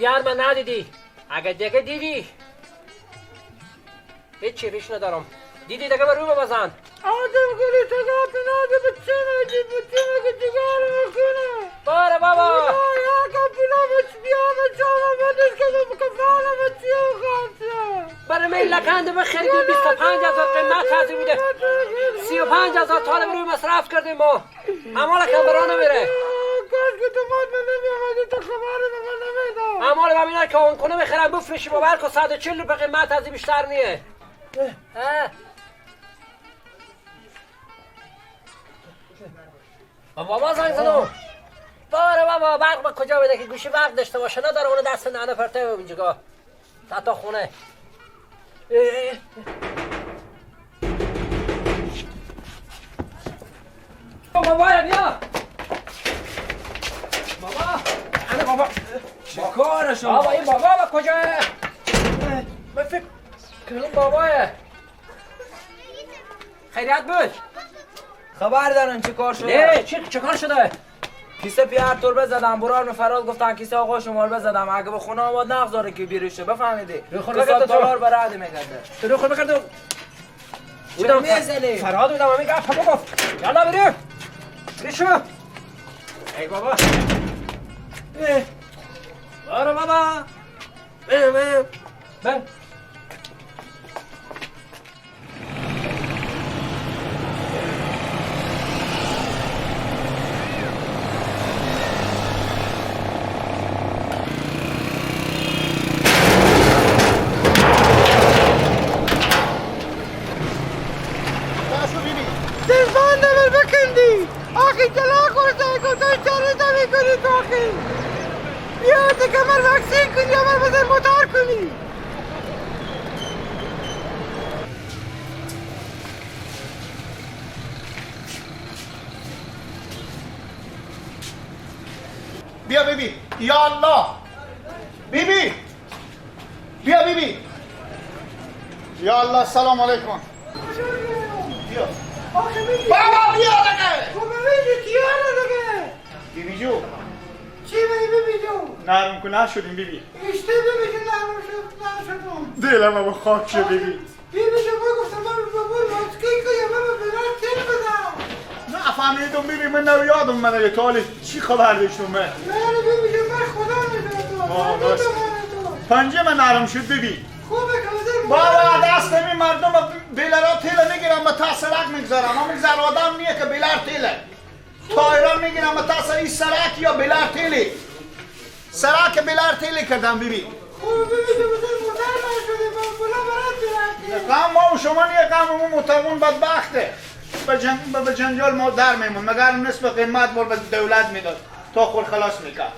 پیار من ندیدی. اگه دیگه دیدی هیچی ریش ندارم. دیدی دیگه بر رو بزن. آدم گلی تگاه پیناده به چه میگی؟ به چه میگی جگار میکنه؟ باره بابا یا پینا به بیا به جامه بدش که به کفانه به چیه خواهد برای من لکنده بخریدیم 25,000 قیمت هزی بوده 35,000 طالب روی مصرف کردیم ما امال کم برا نمیره. کاش که تو ماد من نمیامدی تو خبر به من نمیداد. امال به میره که اون کنه بخرم بفروشیم و برکو 140 روپه قیمت هزی بیشتر نیه. بابا زنگ زدم. باره بابا برق ما کجا بده که گوشی برق داشته باشه نداره اونو دست ننه پرته اینجا تا خونه. بابا بیا بابا انا بابا چه کار شما؟ بابا این بابا با کجاه؟ من فکر کنم باباه. خیریت بود؟ خبر دارن چه کار شده؟ نه چه کار شده؟ کیسه پیار تربه زدم برار فراد گفتن کیسه آقا شما رو بزدم اگه به خونه آماد نغزاره که بیرشه بفهمیدی کیسه دلار برای میگرده تو رو خود بکرد چرا میزنی؟ فراد بودم همین گفت همون گفت یالا بریم بیشو ای بابا برو بابا بریم بریم بریم. بیا بیبی یا الله بیبی بیا بیبی یا الله سلام علیکم بیا بابا بیا دیگه بیبی جو چی بیبی جو نرم کن نشدیم بیبی اشته بیبی جو نرم شد نشدم دلم بابا خاک شد بیبی بیبی جو من گفتم من بابا لاتکی کنیم من به تیل بدم نه فهمیدم بیبی من نو یادم منه یه تالی چی خبر داشتم من نه بیبی جو من خدا میدونم پنجه من نرم شد بیبی خوبه که بابا دست می مردم بیلرا تیله میگیرم به تا سرک میگذارم اما میگذار آدم نیه که بیلر تیله تایران میگیرم به تا این سرک یا بیلر تیلی سرک بیلر تیلی کردم بیبی خوبه بیبی جو بزن مدر نشده بالا برات غم ما و شما نیه غم اون متمون بدبخته به جنجال ما در میمون مگر نصف قیمت بر به دولت میداد تا خور خلاص میکرد.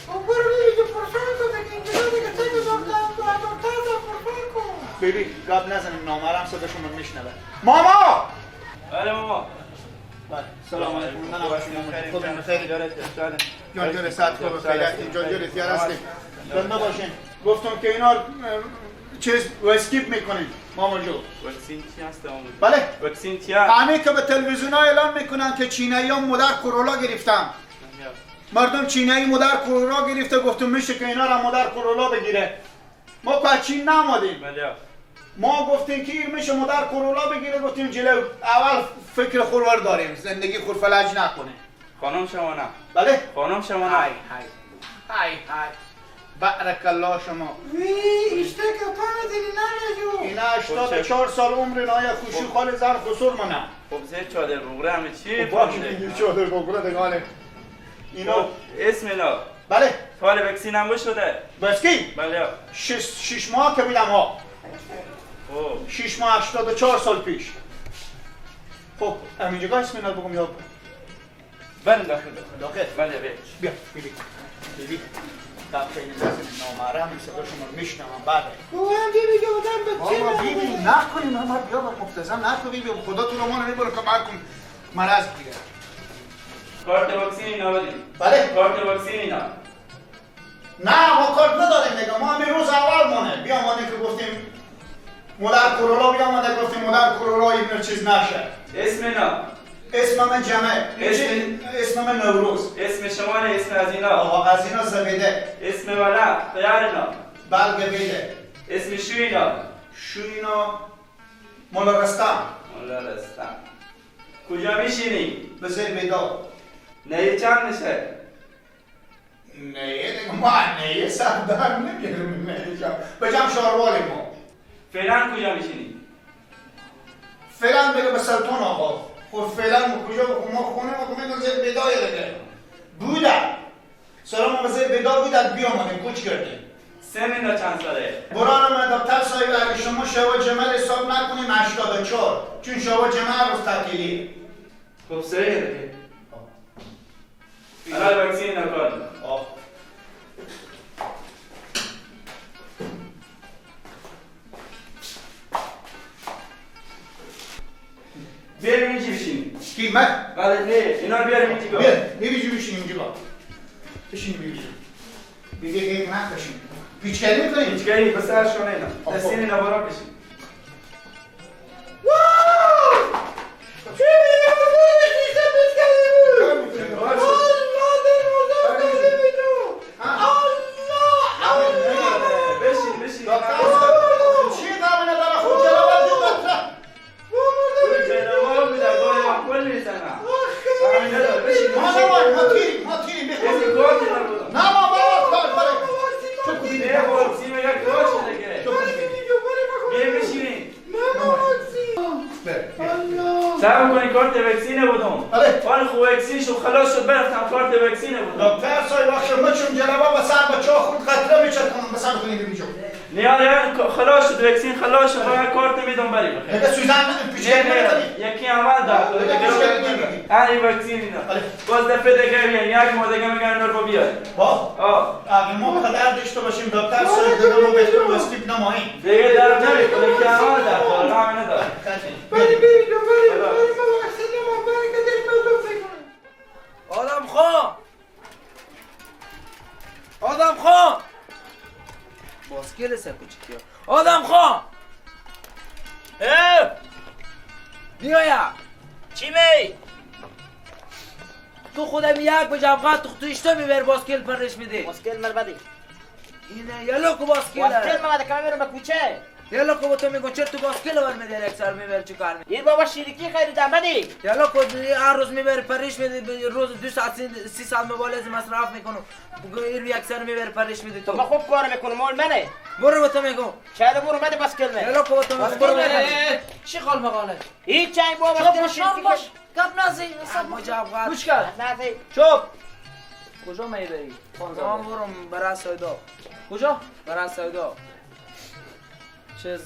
برو بیبی جو پرسان کن دیگه اینجا دیگه سه دکتر پرسان کن بیبی گپ نزنیم نامرم صداشون رو میشنوه. ماما بله ماما بله سلام علیکم. من خودم خیلی جان جان ساعت خوب خیلی جان جان اختیار هستیم زنده باشین. گفتم که اینا چیز اسکیپ میکنیم ماما جو. واکسین چی هست؟ بله واکسین چی هست؟ همه که به تلویزیون ها اعلام میکنن که چینایی ها مادر کرونا گرفتن. مردم چینایی مادر کرونا گرفته گفتم میشه که اینا را مادر کرونا بگیره. ما که چین نامدیم. بله ما گفتیم که این میشه مادر کرونا بگیره گفتیم جلو اول فکر خورور داریم زندگی خور فلج نکنه. خانم شما نه. بله خانم شما نه. های های های های بارک الله شما. وی اشته که پا ندیری نمیجو. اینا 84 سال عمر نای خوشی خال زن خسور منم. خب زیر چادر بغره همه چی؟ باشه دیگه چادر بغره دیگه حاله. اینا اسم اینا. بله. حال وکسین هم شده. بسکی؟ بله. 6 ماه که بودم ها. خب 6 ماه 84 سال پیش. خب همینجا اسم اینا بگم یا بریم داخل. داخل. بله بیا. بیا بیبی. بیبی. خیلی لازم نامرم صدا شما رو میشنوم بعد گویم بیبی که بودم به چی بابا بیبی نکنیم همه بیا با مفتزم نکن بیبی خدا تو رو ما نمیبره که مرکم مرض بگیره. کارت واکسین اینا بدیم. بله کارت واکسین اینا. نه ما کارت نداریم دیگه ما همین روز اول مونه بیا مانه که گفتیم مادر کرونا بیا مانه گفتیم مادر کرونا این چیز نشه. اسم اینا اسم من جمع. اسم من نوروز. اسم شما نه اسم از اینا. آقا از اینا زبیده. اسم ولا خیار اینا. بلگ بیده. اسم شو اینا. شو اینا مولا رستم. مولا رستم. کجا میشینی؟ به زیر بیدا. نه چند میشه؟ نه دیگه ما نه سر در نمیاریم نه جام. به جام شاروال ما. فعلا کجا میشینی؟ فعلا بگه به سلطان آقا. خب فعلا ما کجا ما خونه ما میگن زیر بیدای دیگه. بوده. سلام ما زیر بیدا بوده بیامدیم کوچ کردیم. سن اینا چند ساله؟ بران من دکتر صاحب اگه شما شوا جمل حساب نکنیم 84 چون شوا جمل روز تعطیلی. خب صحیحه دیگه. الان واکسین اینا کار. آه. بیاریم اینجا بشینیم. کی من؟ بله نه اینا رو بیاریم اینجا. بیا بیجی بشینیم اینجا. بشینیم بیجی. بیجی که نه بشینیم. پیچکاری میکنیم؟ پیچکاری به سر شونه اینا. دستین اینا برا بشین. بشین بشین. چی غم نداره خود جلوه دو قطره. جلوه بوده گاهی هم کل میزنم. ما نمان ما تیریم ما تیریم بخواه. نه ما بابا کار برای. چون کوبیدی. نه واکسین یک باشه دیگه. بیا بشینین. صبر کنین کارت واکسینه بودم. حال خوب واکسین شد خلاص شد برفتم کارت واکسینه بودم. دکتر صاحب وقت ما چون جلوه به سر بچه خود قطره میچکنم به سر کنید بیجو. نه خلاص شد واکسین خلاص شد من کارت میدم بری بخیر. دیگه سوزن پیچکاری نمی‌کنی. یکی عمل دار. هر واکسین اینا. باز دفعه دیگه بیان یک ماه دیگه میگن نور بیاد. با اگه ما قدر داشته باشیم دکتر صاحب دیگه ما بهتون استیپ نماییم. دیگه در نمی‌کنه که عمل دار. همین نداره. بری بری بری بری ما واکسین ما بری که دل تو فکر. آدم خان. آدم خان. باسکیل سه کوچیکی. آدم خان. بیا یا. چی می؟ تو خودم یک به جبغت تو اشتا میبری باسکیل پرش میدی. باسکیل من بدی. اینه یلو کو باسکیل. باسکیل من بده که من میرم به کوچه. یلو کو تو میگم چرا تو باسکیل ور میدی یک سر میبری چی کار میکنی؟ این بابا شیرکی خریدم بدی. یلو کو هر روز میبری پرش میدی روز 2 ساعت 3 ساعت موبایل مصرف میکنم. این یک سر میبری پرش میدی تو. ما خوب کار میکنم مال منه. برو به تو میگم. چرا برو بده باسکیل من. یلو کو تو میگم برو بده. چی قال مقاله؟ هیچ چای بابا چوب باش. گپ نزی. مجابقت. گوش کن. نزی. چوب. کجا میبری؟ من برم برای سودا. کجا؟ برای سودا. چیز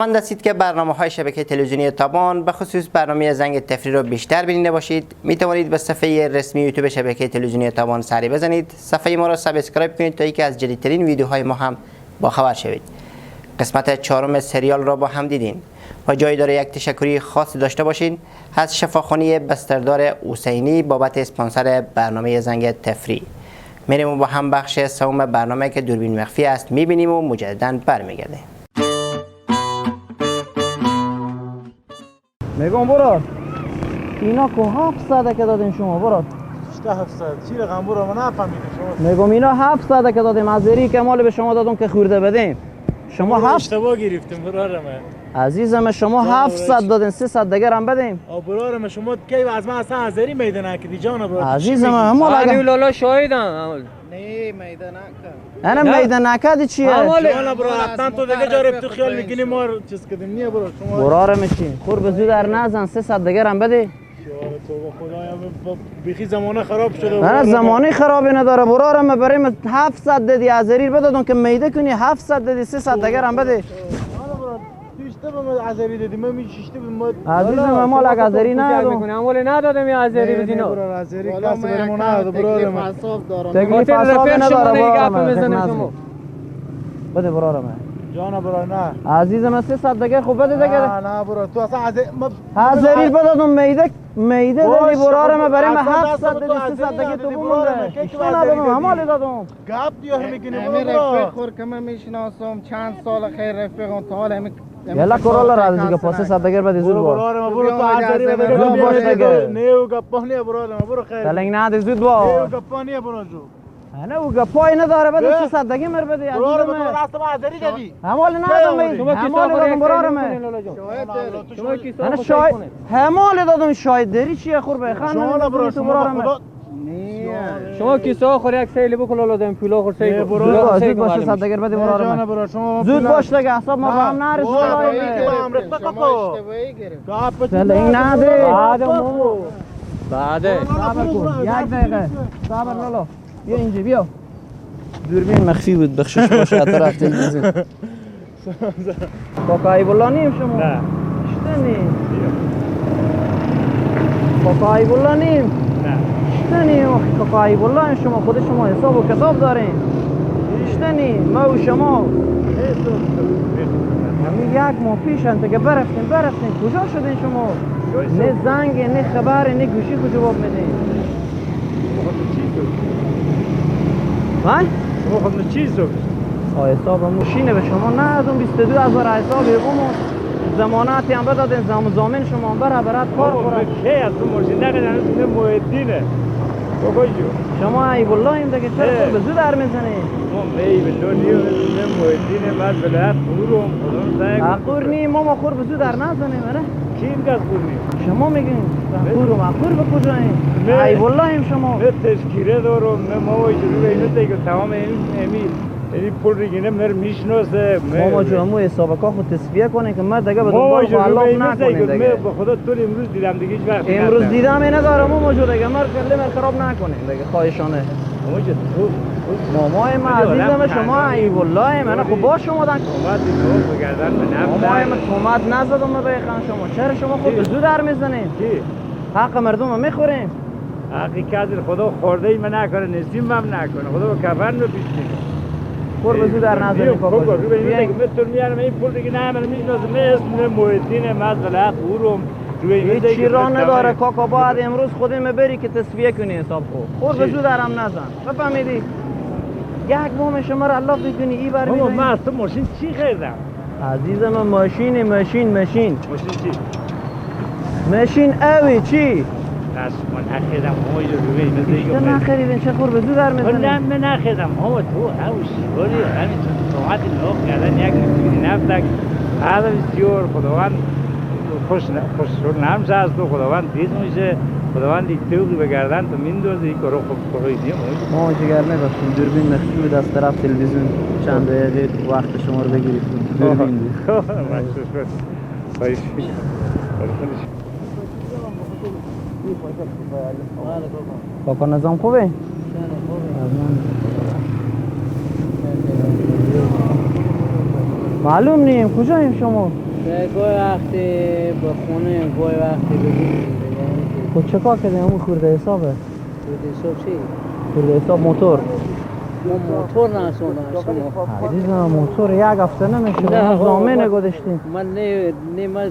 من دستید که برنامه های شبکه تلویزیونی تابان به خصوص برنامه زنگ تفریح را بیشتر بیننده باشید، می توانید به صفحه رسمی یوتیوب شبکه تلویزیونی تابان سری بزنید، صفحه ما را subscribe کنید تا یکی از جدیدترین ویدیوهای ما هم با خبر شوید. قسمت چهارم سریال را با هم دیدین و جایی داره یک تشکری خاص داشته باشین از شفاخانه بستردار حسینی بابت اسپانسر برنامه زنگ تفریح. میریم و با هم بخش سوم برنامه که دوربین مخفی است میبینیم و مجددا برمیگردیم. میگم برو اینا که 700 که دادین شما برو 700 چی رقم برو من نفهمیدم شما. میگم اینا 700 که دادیم از زری که مال به شما دادم که خورده بدیم. شما 7 اشتباه گرفتیم برارم. عزیزم شما 700 دادین 300 دیگه هم بدیم. برارم شما کی از من اصلا ازری میدان نکردی جان برو. عزیزم همون اگه لالا شاهدم. نه میدان نکرد. انا میدان نکردی چیه؟ جان برو حتما تو دیگه جارب تو خیال میکنی ما چیز کردیم نه برو شما. برارم چی؟ خور به زود در نزن 300 دیگه هم بده. توبه خدایا بیخی زمانه خراب شده. نه زمانه خرابی نداره برارم بریم 700 دادی از زریر بدادم که میده کنی 700 دادی 300 دیگه هم بده. عزری دادیم ما میشیشته به عزیزم مال اگه عزری ندادم اموال ندادم یا عزری بدینو عزری کس برمون نداد برارم تکلیف اعصاب نداره برارم بده برارم جان برا نه عزیزم 300 دیگه خوب بده دیگه. نه برا تو اصلا عزری بدادم میده میده دادی برارم بریم 700 دادی 300 دیگه تو بمونده ندادم همال دادم گپ دیار میکنی برو. رفیق خور که من میشناسم چند سال خیر رفیقم تا حال همین یلا کرولا را دیگه پاسه صد دیگر بعد زود برو برو تو عزری بده زود باش دیگه. نه گپ نه برو برو خیر تلنگ نه زود باش گپ نه برو جو انا و گپای نداره بده 300 دیگه مر بده. برو تو راست ما عزری دادی همال ندادم همال دادم برارم انا شاید همال دادم شاید داری چیه خور به خان شما برو شما شما کیسه خور یک سیل بکن لالا دم پولا خور سیل زود باش 300 دیگر بده برارم زود باش دیگه حساب ما با هم نرسید. این نده بعد یک دقیقه صبر لالا بیا اینجا بیا. دوربین مخفی بود بخشش باشه طرف تلویزیون. کاکای بولا نیم شما؟ نه شتنی کاکای بولا نیم؟ نه شتنی کاکای بولا شما خود شما حساب و کتاب دارین. شتنی ما و شما همین یک ماه پیش انت که برفتیم کجا شدین شما؟ نه زنگ نه خبر نه گوشی کو جواب میدین. من؟ شما خود چیز رو حساب ماشینه به شما ندادم 22000 حساب بومو ضمانتی هم بدادین زامن شما بره برات کار خوره. کی از تو ماشین نقدر نه محدینه بابا جو شما ای والله این دیگه چرا به زود در میزنی؟ ما می بالله نیو نه محدینه بعد بلد خورم خدا خور نی ما خور به زود در نزنیم. آره کی میگه خور نی؟ شما میگین خورم خور به کجاییم؟ ای والله هم شما نه تذکیره دارم نه ما رو اینو دیگه تمام این این پول دیگه نه میشناسه. ما جو همو حساب کا خود تصفیه کنه که من دیگه به دنبال خلاف نکنه دیگه. به خدا تو امروز دیدم دیگه هیچ وقت امروز دیدم اینه دارم ما جو دیگه مر کله مر خراب نکنه دیگه خواهشانه. ما جو تو مامای ما عزیزم شما ای والله من خب با شما دن اومد تو بگردن به نفس مامای ما تومت نزدم به خان شما. چرا شما خود به زود در میزنید؟ حق مردم رو میخوریم. حقی که خدا خورده ای من نکنه نسیم هم نکنه خدا با کفن رو پیش میگه. خور به زود در نظر کاکا رو به این دیگه میارم این پول دیگه نه من میشناسم نه اسم محدین مزغلط خورم هیچ راه نداره کاکا. باید امروز خودم بری که تصفیه کنی حساب خو. خور به زود درم نزن بفهمیدی؟ یک ماه شما رو علاف میکنی ای بر میزنی. من از تو ماشین چی خریدم؟ عزیزم ماشین ماشین ماشین ماشین چی؟ ماشین اوی چی؟ دست من نخریدم همه جو روی این نخریدین چه خور به زود در میزنی؟ نه من نخریدم همه تو او شیوری همین تو تومت نوک کردن یک میتونی نفتک هذا بسیار خداوند خوش نمشه از تو خداوند دیز میشه خداوند یک توقی به گردن تو میندازه این کارو خوب کارو نیم. ما جگر نداشتیم دوربین مخفی بود از طرف تلویزیون چند دقیقه وقت شما رو بگیریم دوربین بود. کاکا نظام خوبه؟ معلوم نیم کجاییم شما؟ گاهی وقتی به خونه، گاهی وقتی به خب چه کار کردیم؟ اون خورده حسابه. خورده حساب چی؟ خورده حساب موتور. ما موتور نسوندم شما. عزیزم موتور یک هفته نمیشه. ما ضامن گذاشتیم. من نه من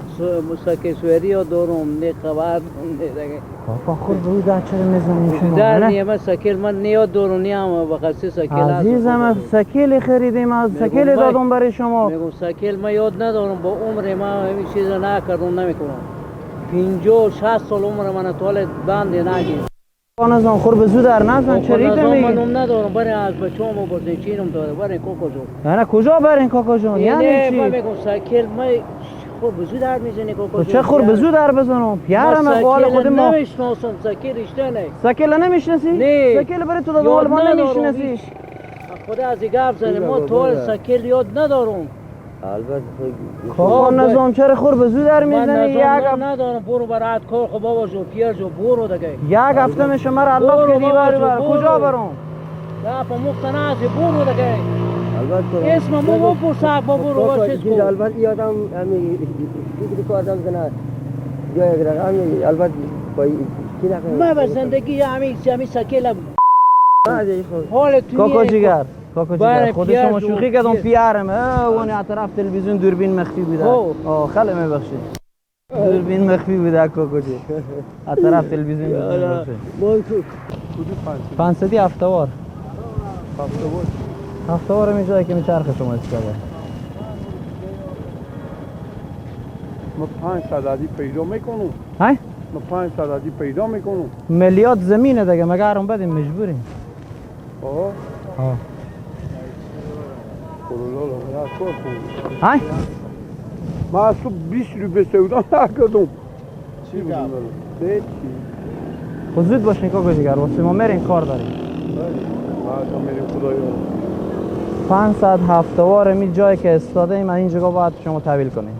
سکه سوری ها دارم، نه خبر نه دیگه. کاکا خود به او در چرا میزنیم شما؟ در نیه من سکیل من نیاد دارم، نه هم بخاطر سکیل. عزیزم سکیل خریدیم، از سکیل دادم برای شما. میگم سکیل من یاد ندارم، با عمر من همین چیز نکردم نمیکنم. 50-60 سال عمر من تا بند نگیر. نظام خور به زود در نزن چرا ایت میگی؟ من ندارم برای از بچه‌مو بردن چینم داره برای کاکا جون. نه کجا برین کاکا جون؟ یعنی چی؟ من میگم سکیل من خور به زود در میزنی کاکا جون. چه خور به زود در بزنم؟ پیارم قال خود ما نمیشناسم سکیل رشته نه. سکیل نمیشناسی؟ نه. سکیل برای تو دادم ما نمیشناسی. خدا از گپ زنه ما تو سکیل یاد ندارم. البته کاکا نظام چرا خور به زود در میزنی؟ یک ندارم برو برات کار خو بابا جو پیر جو برو دیگه. یک هفته میشه مرا الله کدی بر کجا برم؟ لا په مفت نه برو دیگه. البته اسم مو بپرس با برو واسه کو. البته یادم همین فکر کو آدم زنه جای رقم البته با کی نکنه. ما به زندگی همین سکیل حال تو کاکا جیگر. کاکا جیگر خود شما شوخی کردم پیارم اون اطراف تلویزیون دوربین مخفی بوده. آه خیلی میبخشید دوربین مخفی بوده کاکا جی اطراف تلویزیون دوربین مخفی. 500 هفته وار هفته وار می جایی که میچرخه شما استفاده. ما 500 عدی پیدا میکنم. های؟ ما 500 عدی پیدا میکنم. ملیات زمینه دیگه مگر اون بدیم مجبوریم. آه آه های؟ ما از تو 20 روپیه سودا نکردم. چی بودم؟ خب زود باشین کاکا جیگر واسه ما میریم کار داریم. ما میریم خدایا. 500 هفته وار می جایی که استاده ایم اینجا باید شما تحویل کنیم.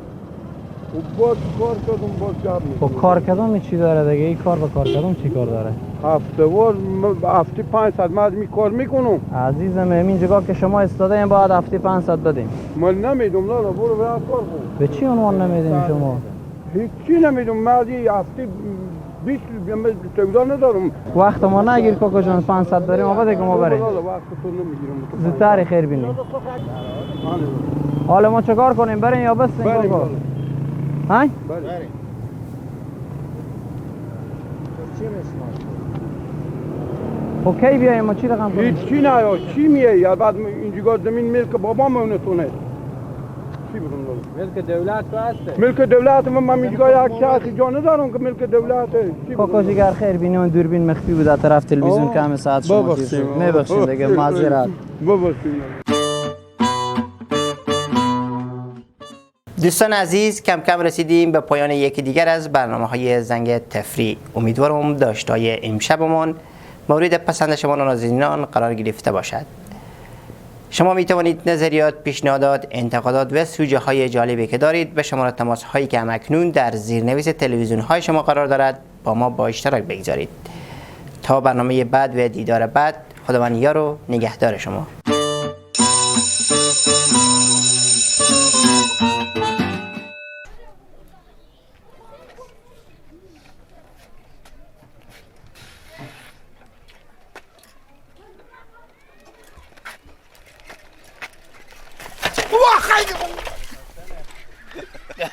باز کار کردم باز گپ می‌کنم. خب کار کردم چی داره دیگه؟ این کار با کار کردم چی کار داره؟ هفته وار هفته 500 من می کار میکنم. عزیزم همین جگاه که شما استاده این باید هفته 500 بدیم. من نمیدم لالا برو برو کار کن. به چی عنوان نمیدیم شما؟ هیچی نمیدم من هفته 20 من سودا ندارم. وقت ما نگیر کاکا جان 500 داریم آقا دیگه ما بریم. لالا وقت تو نمیگیرم. زودتر خیر بینیم. حالا ما چیکار کنیم؟ بریم یا بس کاکا؟ های؟ بریم. خب کی بیایم ما چی رقم کنیم؟ هیچ چی نه چی میای بعد اینجا زمین ملک بابام اونتونه. چی بگم ملک دولت تو هسته. ملک دولت من اینجا یک شخص جا ندارم که ملک دولته. کاکا جیگر خیر بینی اون دوربین مخفی بود طرف تلویزیون که همه ساعت شما تیر شد. میبخشید دیگه معذرت. ببخشید. دوستان عزیز کم کم رسیدیم به پایان یکی دیگر از برنامه‌های زنگ تفریح. امیدوارم داشتای امشبمان مورد پسند شما نازنینان قرار گرفته باشد. شما می توانید نظریات، پیشنهادات، انتقادات و سوژه های جالبی که دارید به شماره تماس هایی که همکنون در زیرنویس تلویزیون های شما قرار دارد با ما با اشتراک بگذارید. تا برنامه بعد و دیدار بعد، خداوند یار و نگهدار شما.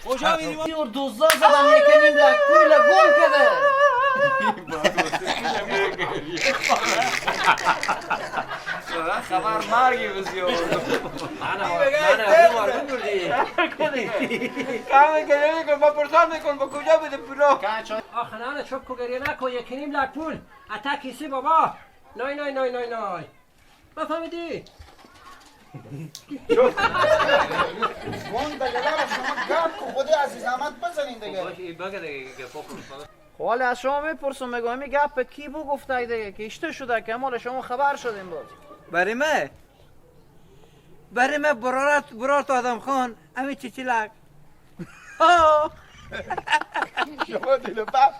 کجا میریم؟ یور دوزا زدم یکنیم لک پول گل کرده. خبر مرگی بسیار. کم که نمیکن با پرسان میکن با کجا بده پولا؟ آخه نه چوب کو گریه نکن یکنیم لک پول اتا کیسی بابا. نای نای نای نای نای بفهمیدی؟ وان دیگه شما گپ کو خود عزیز احمد بزنین دیگه. خب حالا از شما میپرسم میگم این گپ کی بو گفته دیگه که اشته شده که مال شما خبر شدیم باز. برای من برای من برارت آدم خان همین چیچیلک. شما دل باب.